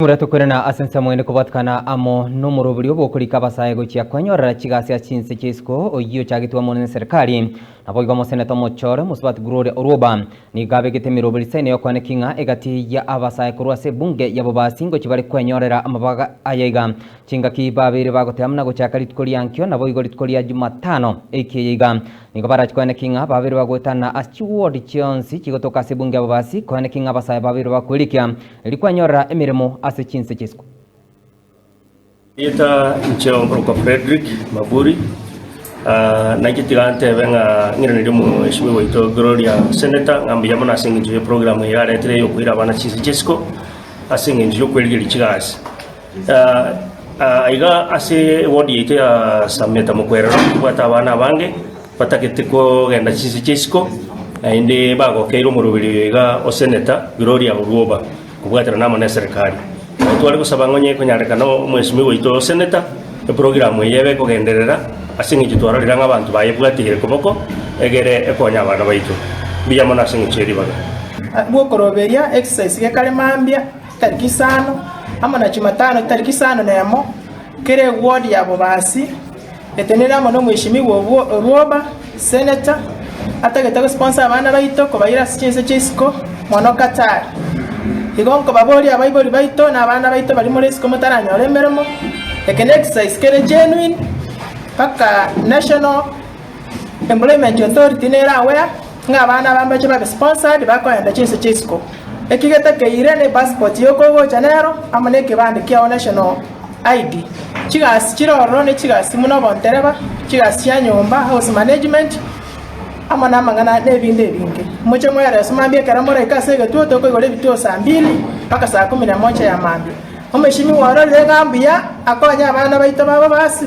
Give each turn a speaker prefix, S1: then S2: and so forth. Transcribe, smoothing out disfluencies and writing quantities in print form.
S1: Momura tokoirana ase ensemo ende kobwatikana amo nomoroberio bw'okorika abasae gochia kwenyorera chigasi ase chinse chia isiko oyio ochagetwe amo neserikari. Naboigo omoseneta omochore omosubati Gloria Orwoba nigo abegete emeroberi seine y'okoenekia ng'a egati ya abasae korwa ase ebunge ya Bobasi ngochia bare kwenyorera amabaga aya iga chingaki babeire bagoteba buna gochaka rituko ria nkio naboigo rituko ria Jumatano eki eye iga Nigo barache koenekia ng'a babeirwe bagoetana ase chiwodi chionsi chigotoka ase ebunge y'ababasi, koenekia ng'a abasae babeirwe bakwerikia, erio kwenyorera emeremo ase chinse chi'isiko.
S2: Erieta inche nkorokwa Fredrick Maburi, nainche tiga ntebe ng'a ng'iranerie omweshimiwa oito Gloria Senator ng'a mbuya mono ase eng'encho ye program eye aretire ya okoira abana chinse chi'isiko ase eng'encho y'okwerigeria chigasi. Aiga ase eward yaito ya Sameta Mokwerero tobwate abana abange batagete kogenda chinse chia isiko naende bagokeire omoroberi oyo iga o Senator Gloria Orwoba kobwaterana amo na eserekari. Nabo tware gosaba ng'a onye ekonyarekana omweshimiwa oito o Senator eprogram eye ebe ekogenderera ase eng'encho twarorire ng'a abanto bayebwatiire koboko egere ekonye abana baito. Mbuya mono ase eng'encho ye ribaga.
S3: Bw'okoroberia exercise gekare mambia tariki isano, amo na Jumatano tariki isano nemo, kera eward ya Bobasi etenenire amo nomweshimiwa Orwoba, Senator, atagete gosponsor abana baito kobaira ase chinse chia isiko mono Qatar. Igo nkobaboria abaibori baito na abana baito baria more isiko motaranyora emeremo, eke ne exercise kere genuine mpaka National Employment Authority nere aware ng'a abana aba mbache babe sponsored bakoenda chinse chia isiko. Eki getakeire ne passport yokogocha nero amo ne ekebande kiao national ID. Chigasi chire ororo ne chigasi buna obontereba, chigasi chia nyomba, house management, amo namang'ana na ebinde ebinge. Moche mwereso mambia ekero moraike ase egetuo tokoigora ebituo saa mbili mpaka saa kumi na moja ya mambia. Omeshimiwa ororire ng'a mbuya akonye abana baito babo basi.